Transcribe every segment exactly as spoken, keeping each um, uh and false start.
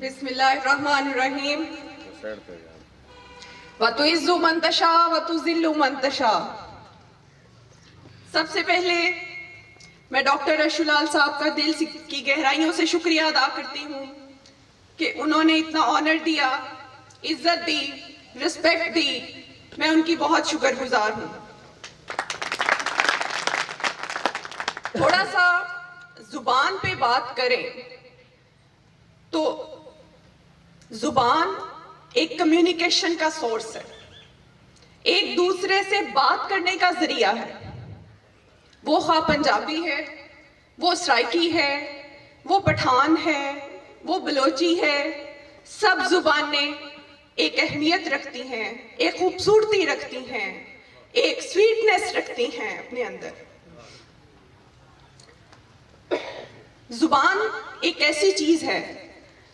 بسم اللہ الرحمن الرحیم۔ وتعز من تشاء وتذل من تشاء۔ سب سے پہلے میں ڈاکٹر اشو لال صاحب کا دل سے، کی گہرائیوں سے شکریہ ادا کرتی ہوں کہ انہوں نے اتنا آنر دیا، عزت دی، ریسپیکٹ دی۔ میں ان کی بہت شکر گزار ہوں۔ تھوڑا سا زبان پہ بات کریں تو زبان ایک کمیونیکیشن کا سورس ہے، ایک دوسرے سے بات کرنے کا ذریعہ ہے۔ وہ خواہ پنجابی ہے، وہ سرائیکی ہے، وہ پٹھان ہے، وہ بلوچی ہے، سب زبانیں ایک اہمیت رکھتی ہیں، ایک خوبصورتی رکھتی ہیں، ایک سویٹنس رکھتی ہیں اپنے اندر۔ زبان ایک ایسی چیز ہے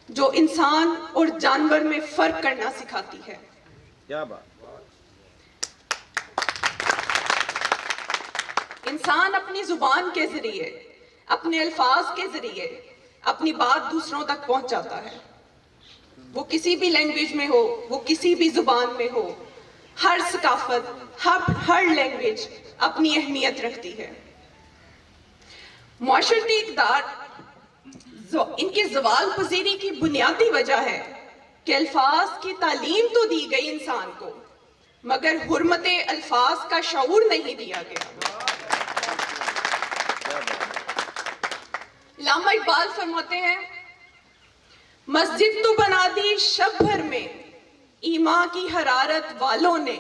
جو انسان اور جانور میں فرق کرنا سکھاتی ہے۔ کیا بات۔ انسان اپنی زبان کے ذریعے، اپنے الفاظ کے ذریعے اپنی بات دوسروں تک پہنچاتا ہے۔ وہ کسی بھی لینگویج میں ہو، وہ کسی بھی زبان میں ہو، ہر ثقافت، ہر ہر لینگویج اپنی اہمیت رکھتی ہے۔ معاشرتی اقدار، ان کی زوال پذیری کی بنیادی وجہ ہے کہ الفاظ کی تعلیم تو دی گئی انسان کو، مگر حرمت الفاظ کا شعور نہیں دیا گیا۔ علامہ اقبال فرماتے ہیں، مسجد تو بنا دی شب بھر میں ایماں کی حرارت والوں نے،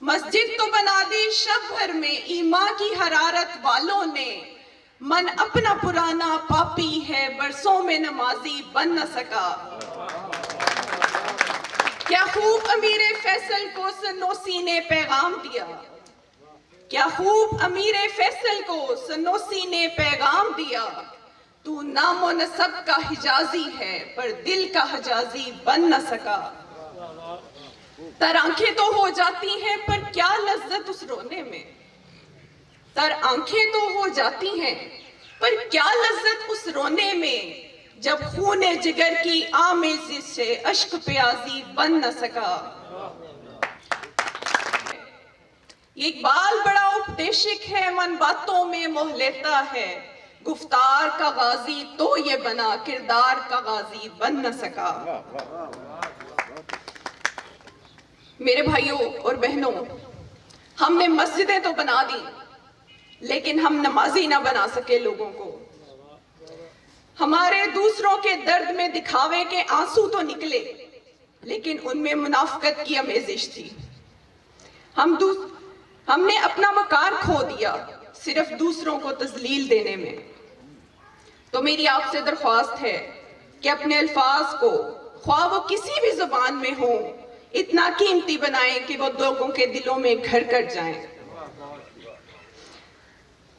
مسجد تو بنا دی شب بھر میں ایماں کی حرارت والوں نے، من اپنا پرانا پاپی ہے، برسوں میں نمازی بن نہ سکا۔ کیا خوب امیر فیصل کو سنوسی نے پیغام دیا، کیا خوب امیر فیصل کو سنوسی نے پیغام دیا، تو نام و نسب کا حجازی ہے پر دل کا حجازی بن نہ سکا۔ تر آنکھیں تو ہو جاتی ہیں پر کیا لذت اس رونے میں، تر آنکھیں تو ہو جاتی ہیں پر کیا لذت اس رونے میں، جب خون جگر کی آمیزش سے اشک پیازی بن نہ سکا۔ یہ اقبال بڑا اپدیشک ہے، من باتوں میں موہ لیتا ہے، گفتار کا غازی تو یہ بنا، کردار کا غازی بن نہ سکا۔ میرے بھائیوں اور بہنوں، ہم نے مسجدیں تو بنا دی، لیکن ہم نمازی نہ بنا سکے لوگوں کو۔ ہمارے دوسروں کے درد میں دکھاوے کے آنسو تو نکلے، لیکن ان میں منافقت کی آمیزش تھی۔ ہم دوس-، ہم نے اپنا وقار کھو دیا صرف دوسروں کو تذلیل دینے میں۔ تو میری آپ سے درخواست ہے کہ اپنے الفاظ کو، خواہ وہ کسی بھی زبان میں ہوں، اتنا قیمتی بنائیں کہ وہ لوگوں کے دلوں میں گھر کر جائیں۔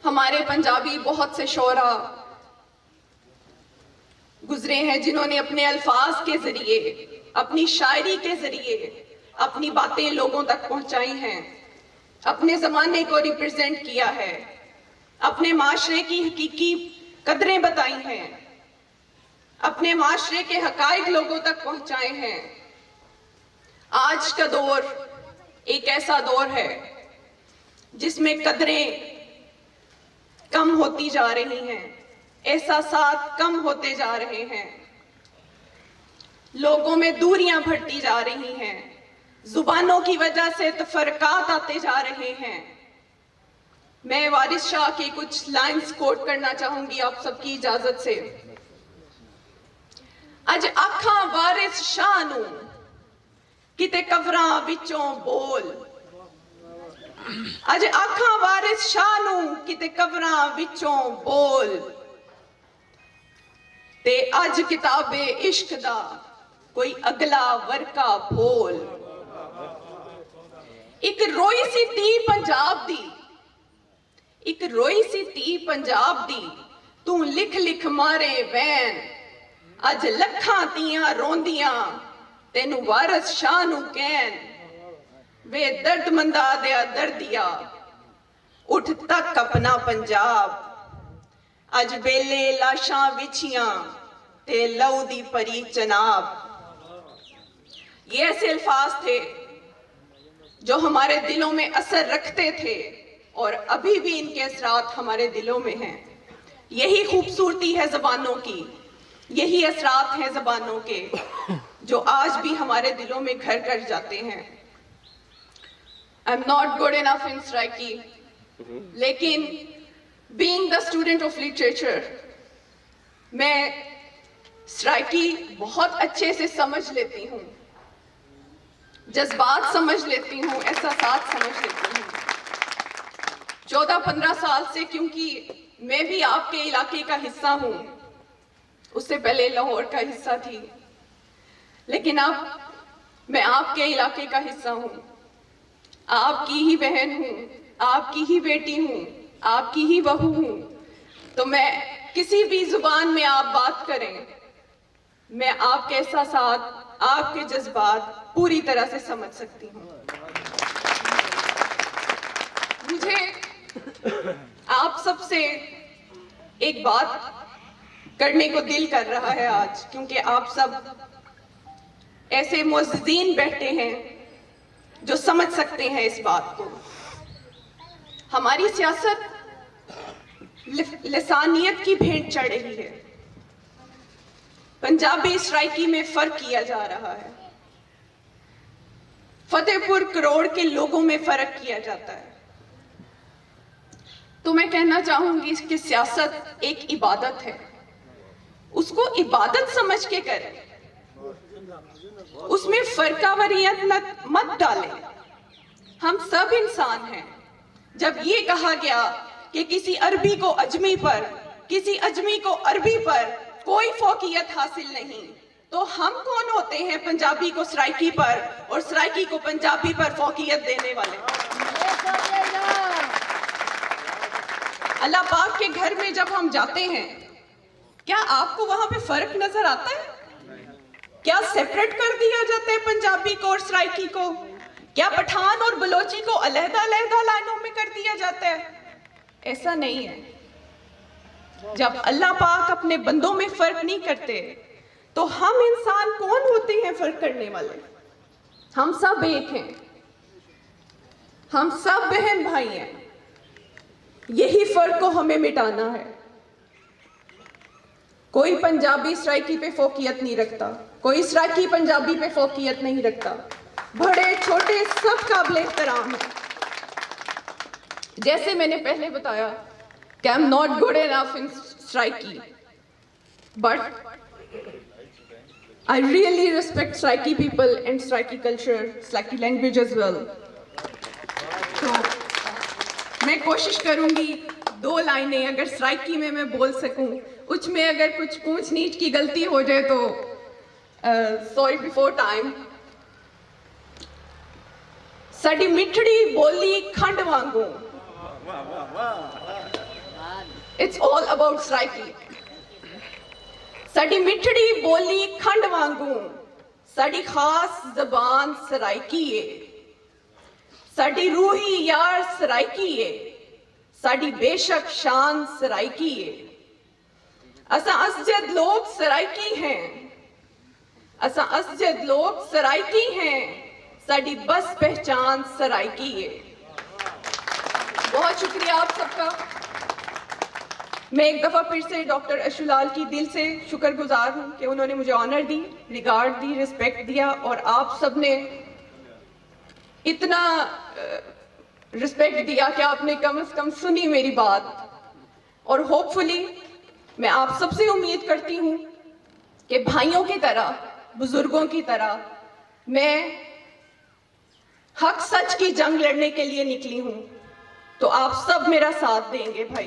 ہمارے پنجابی بہت سے شعراء گزرے ہیں جنہوں نے اپنے الفاظ کے ذریعے، اپنی شاعری کے ذریعے اپنی باتیں لوگوں تک پہنچائی ہیں، اپنے زمانے کو ریپرزینٹ کیا ہے، اپنے معاشرے کی حقیقی قدریں بتائی ہیں، اپنے معاشرے کے حقائق لوگوں تک پہنچائے ہیں۔ آج کا دور ایک ایسا دور ہے جس میں قدریں کم ہوتی جا رہی ہیں، احساسات کم ہوتے جا رہے ہیں، لوگوں میں دوریاں بڑھتی جا رہی ہیں، زبانوں کی وجہ سے تفرقات آتے جا رہے ہیں۔ میں وارث شاہ کی کچھ لائنز کوٹ کرنا چاہوں گی آپ سب کی اجازت سے۔ اج آکھاں وارث شاہ نوں کتے قبراں وچوں بول، اج آکھاں وارث شاہ نوں کتے قبراں وچوں بول، تے اج کتاب عشق دا کوئی اڳلا ورقہ پھول۔ اک روئی سی دھی پنجاب دی، اک روئی سی دھی پنجاب دی، توں لکھ لکھ مارے وین۔ اج لکھاں دھیاں روندیاں، تینوں وارث شاہ نوں کین۔ وے درد مندا دیا دردیا، اٹھ تک اپنا پنجاب۔ اج ویلے لاشاں وچھیاں، تے لو دی پری چناب۔ یہ ایسے الفاظ تھے جو ہمارے دلوں میں اثر رکھتے تھے اور ابھی بھی ان کے اثرات ہمارے دلوں میں ہیں۔ یہی خوبصورتی ہے زبانوں کی، یہی اثرات ہیں زبانوں کے جو آج بھی ہمارے دلوں میں گھر کر جاتے ہیں۔ I'm not good enough in Saraiki, لیکن being the student of literature, میں سرائیکی بہت اچھے سے سمجھ لیتی ہوں، جذبات سمجھ لیتی ہوں، احساسات سمجھ لیتی ہوں۔ چودہ پندرہ سال سے، کیونکہ میں بھی آپ کے علاقے کا حصہ ہوں، اس سے پہلے لاہور کا حصہ تھی، لیکن اب میں آپ کے علاقے کا حصہ ہوں، آپ کی ہی بہن ہوں، آپ کی ہی بیٹی ہوں، آپ کی ہی بہو ہوں۔ تو میں کسی بھی زبان میں آپ بات کریں، میں آپ کے احساسات، آپ کے جذبات پوری طرح سے سمجھ سکتی ہوں۔ مجھے آپ سب سے ایک بات کرنے کو دل کر رہا ہے آج، کیونکہ آپ سب ایسے معززین بیٹھے ہیں جو سمجھ سکتے ہیں اس بات کو۔ ہماری سیاست لف- لسانیت کی بھینٹ چڑھ رہی ہے۔ پنجابی سرائیکی میں فرق کیا جا رہا ہے، فتح پور کروڑ کے لوگوں میں فرق کیا جاتا ہے۔ تو میں کہنا چاہوں گی کہ سیاست ایک عبادت ہے، اس کو عبادت سمجھ کے کریں، اس میں فرقہ واریت نہ، مت ڈالیں۔ ہم سب انسان ہیں۔ جب یہ کہا گیا کہ کسی عربی کو عجمی پر، کسی عجمی کو عربی پر کوئی فوقیت حاصل نہیں، تو ہم کون ہوتے ہیں پنجابی کو سرائیکی پر اور سرائیکی کو پنجابی پر فوقیت دینے والے؟ اللہ پاک کے گھر میں جب ہم جاتے ہیں، کیا آپ کو وہاں پہ فرق نظر آتا ہے؟ کیا سیپریٹ کر دیا جاتا ہے پنجابی کو اور سرائیکی کو؟ کیا پٹھان اور بلوچی کو علیحدہ علیحدہ لائنوں میں کر دیا جاتا ہے؟ ایسا نہیں ہے۔ جب اللہ پاک اپنے بندوں میں فرق نہیں کرتے، تو ہم انسان کون ہوتے ہیں فرق کرنے والے؟ ہم سب ایک ہیں، ہم سب بہن بھائی ہیں۔ یہی فرق کو ہمیں مٹانا ہے۔ کوئی پنجابی سرائیکی پہ فوقیت نہیں رکھتا، کوئی سرائیکی پنجابی پہ فوقیت نہیں رکھتا۔ بڑے چھوٹے سب قابل احترام ہیں۔ جیسے میں نے پہلے بتایا کہ I'm not good enough in Saraiki, but I really respect Saraiki people and Saraiki culture, Saraiki language as well. تو میں کوشش کروں گی دو لائنیں اگر سرائیکی میں میں بول سکوں، اس میں اگر کچھ اونچ نیچ کی غلطی ہو جائے تو سوری بیفور ٹائم۔ ساڈی مٹھڑی بولی کھنڈ وانگوں، it's all about Saraiki. ساڈی مٹھڑی بولی کھنڈ وانگوں، ساڈی خاص زبان سرائیکی ہے، ساڈی روحی یار سرائیکی ہے، ساڈی بے شک شان سرائیکی ہے۔ اساں اسجد لوگ سرائیکی ہیں، اساں اسجد لوگ سرائیکی ہیں، ساڈی بس پہچان سرائیکی ہے۔ بہت شکریہ آپ سب کا۔ میں ایک دفعہ پھر سے ڈاکٹر اشو لال کی دل سے شکر گزار ہوں کہ انہوں نے مجھے آنر دی، ریگارڈ دی، ریسپیکٹ دیا اور آپ سب نے اتنا رسپیکٹ دیا کہ آپ نے کم از کم سنی میری بات۔ اور ہوپ فلی میں آپ سب سے امید کرتی ہوں کہ بھائیوں کی طرح، بزرگوں کی طرح میں حق سچ کی جنگ لڑنے کے لیے نکلی ہوں، تو آپ سب میرا ساتھ دیں گے بھائی۔